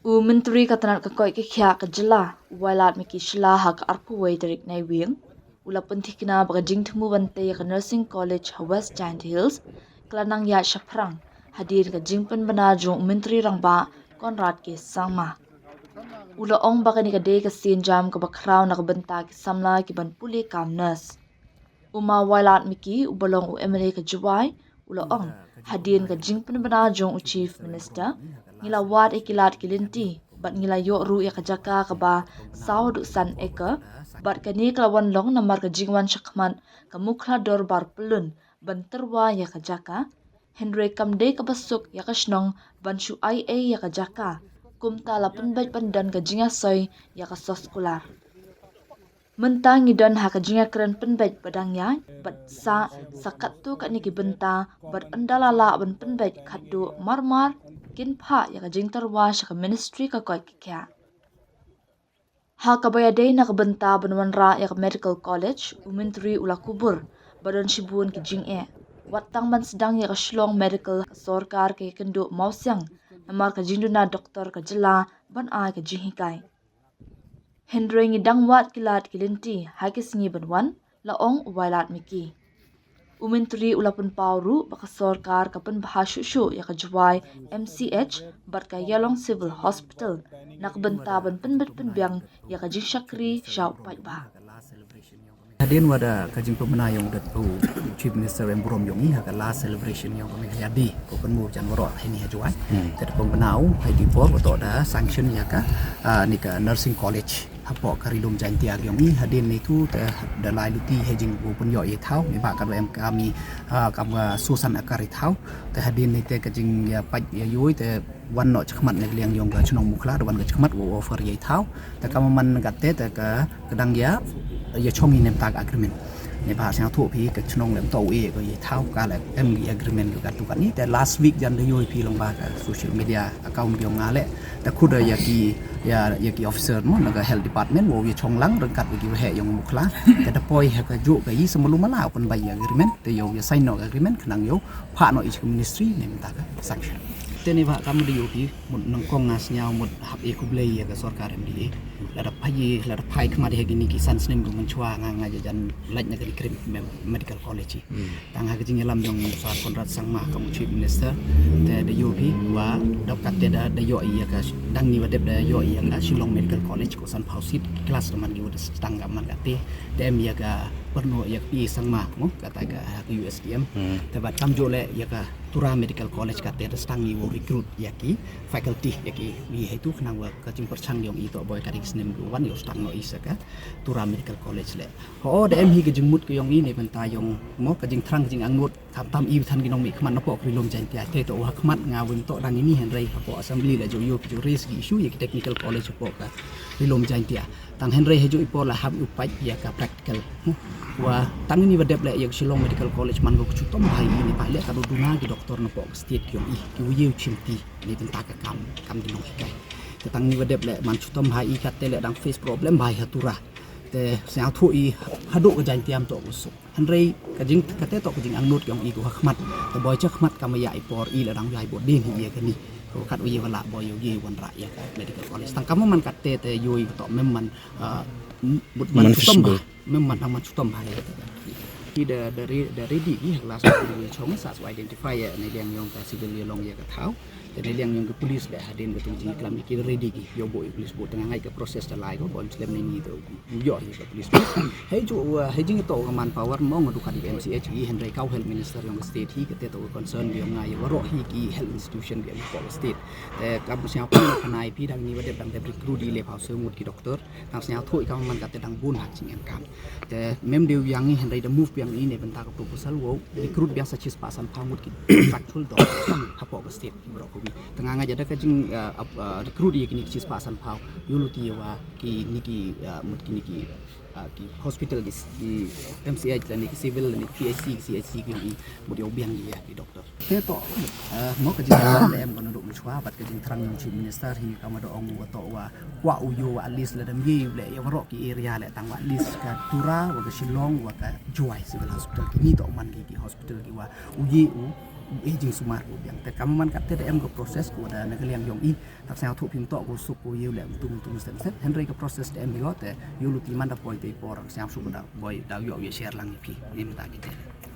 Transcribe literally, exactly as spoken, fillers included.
U Myntri ka tnat ka koit ka khiah ka jylla, u Wailadmiki Shylla, ha ka arphew wei tarik Naiwieng, u la pynthikna ba ka jingthmu ban tei ïa ka Nursing College ha West Jaintia Hills ka la nang ïaid shaphrang hadien ka jingpynbna jong u Myntri Rangbah Conrad K Sangma. U la ong ba kane ka dei ka sienjam kaba khraw na ka bynta ki samla kiban pule kam nurse. U Ma Wailadmiki, uba long u M L A ka Jowai, u la ong, hadien ka jingpynbna jong u Chief Minister, ngi la wad ïa ki lad ki lynti bad ngi la ïoh ruh ïa ka jaka kaba saw haduh san acre, bad kane ka la wan long namar ka jingwan shakhmat ka Mukhla Dorbar Pyllun ban tyrwa ïa ka jaka. Hynrei kam dei kaba suk ïa ka shnong ban shu ai ei ïa ka jaka, kumta la pynbeit ban don ka jingïasoi ïa ka soskular. Mynta ngi don ha ka jingïakren pynbeit ba dang ïaid, bad sa, sa katto katne ki bynta, bad ynda la lah ban pynbeit khatduh marmar, kin phah ïa ka jingtyrwa sha ka Ministry ka koit ka khiah. Ha kaba ïadei na ka bynta ban wanrah ïa ka Medical College, u Myntri u la kubur ba don shibun ki jingeh, wat tang ban sdang ïa ka Shillong Medical, ka sorkar ka ïakynduh mawsiang namar ka jingduna doktor ka jylla ban ai ka jinghikai. Hynrei ngi dang wad ki lad ki lynti ha ki sngi ban wan, la ong u Wailadmiki. U Myntri u la pynpaw ruh ba ka sorkar ka pynbha shuh shuh ïa ka Jowai M C H bad ka Ïalong Civil Hospital na ka bynta ban pynbit pynbiang ïa ka jingshakri sha u paidbah. Hadien wada ka jingpynbna ïong u Chief Minister em burom ïong i ha ka last celebration ïong ka Meghalaya Day ko pynmur jan waroh hini ha Jowai. Te da pynbna u ha ki por wato da sanction ïa ka ni ka nursing college hapoh ka Ri Lum Jaintia ïong i. Hadien ni tu te da lai luti ha jingpynïoh ïa thaw ni ba ka em ka mi kam ka susan akar i thaw. Te hadien ni te ka jingïapait ïa ïoi te wan noh chakhmat na ka liang ïong ka chnong Mukhla, da wan ka chakhmat u offer ïa i thaw. Te ka man kat te te ka dang ïa ïa chong i nem ta ka agreement. Ni ba sngewthuh phi ka chnong lem to u e ko ïa i thaw ka le em ki agreement ka tu ka ni. Te last week jan da ïoi phi long ba ka social media account ïong nga le te khut ïa ki ïa ïa ki officer mo na ka health department wo ïa chong lang ryngkat ïa ki waheh ïong Mukhla. Te da poi ha ka juk ka i semalu mala open by agreement te ïong ïa sign noh ka agreement khnang ïong phah noh i chi ministry ne mynta ka sanction. Te ni ba kam da ïoh ki mut nyngkong nga sngew mut hap e khublei ïa ka sorkar M D A. Lada phai lada phai khmat ïa kini ki san snem ruh mynchwa nga nga jan lait na ka Ri Krim Medical College. Tang ha ka jingïalam jong Sir Conrad Sangma kum u Chief Minister te da ïoh ki wa dok kat te da da ïoh ïa ka dang ni wa dep da ïoh ïa ka Shillong Medical College ko san phaw seat class da man ki wa da stang ka man ka te te em ïa ka perno ïa ka P A Sangma mo kata ka ha ka U S D M. Te ba tam jo le ïa ka Tura Medical College ka te da stang ni wa recruit ïa ki faculty ïa ki wi haitu khnang wa ka jingpyrchang ïong i to boi ka ri snem wan ïong stang no i sa ka Tura Medical College le. Ho da em hi ka jingmut ka ïong i ne bynta ïong mo ka jingthrang jingangnud tam tam i than ki nong mi khmat napoh ka Ri Lum Jaintia te to wa khmat nga wim to dang ini hynrei hapoh assembly la jo ïoh ki jo raise ki issue ïa ki technical college hapoh ka Ri Lum Jaintia. Tang hynrei ha jo i por la hap u pait ïa ka practical. Wa tang ini wa dep le ïa ka Shillong Medical College man ko ka chutom bha i ni pa le ka duna ki doktor napoh ka state ki ïong i ki u ïew chim ti ni bynta ka kam kam ki nong hikai. Te tang ini wa dep le man chutom bha i kat te le dang face problem bha i ha Tura. Te sngewthuh i haduh ka Jaintia to ko suk. Hynrei ka jing kate to ka jingangnud ïong i ko ha khmat. Te boi cha khmat kam ïa i por i la dang ïa i bot din hi ïa kani. Ko kat u ïa wala boi ïong i wanrah ïa ka medical college. Tang kam man kate te ïoi to mem man mut man chutom bha. Mem man man chutom bha ïa. Ki da da ready ki ha last week chong sa identify ïa ne liang ïong ka civil ïa long ïa ka thaw. Te ne liang ïong ka police le hadien ka tung jingklam ki ready ki ïoh boi police bot tang ngai ka process da lai ko bon slem ne ni to. Ïoh hi ka police. Hei ju hei jing to ka manpower mo nga dukat di M C H hi hynrei kau health minister ïong ka state hi kate to ka concern ïong nga ïa waroh hi ki health institution ïong ka state. Te kam sngewthuh ka nai pi dang ni wa dep dang dep recruit i le phaw sewmut ki doktor. Tang sngewthuh i kam man kate dang bun ha jingem kam. Te mem dei ïang i hynrei da move ïang i ne bynta ka proposal wo recruit biang sa chispah san phaw mut ki contractual doktor hapoh ka state. Bro ko bi tang nga jada ka jing recruit i kini chispah san phaw. Yu luti wa ki niki mut ki niki ki hospital ki M C H lane ki civil lane ki P H C ki C H C ki ïong i mut ïa u biang ïa ki doktor. Te to mo ka jingthrang le em ka nodok machwa bad ka jingthrang ïong chief minister hi ka ma da ong wa to wa kwah u ïoh wa at least la dam ïa u le ïa waroh ki area le tang wa at least ka Tura wa ka Shillong wa ka Jowai civil hospital kini to man ki ki hospital ki wa u ïa u u e jingsumar ko biang. Te ka man kat te da em ka process ko da na ka liang yong i, tak sngewthuh phim toh ko suk ko ïew leh mynta mynta mynta mynta. Hynrei ka process da em hi ko te ïoh luti man da poi te por sngewthuh da poi da ïoh ïoh share lang ïa phi. Ni mynta ki te.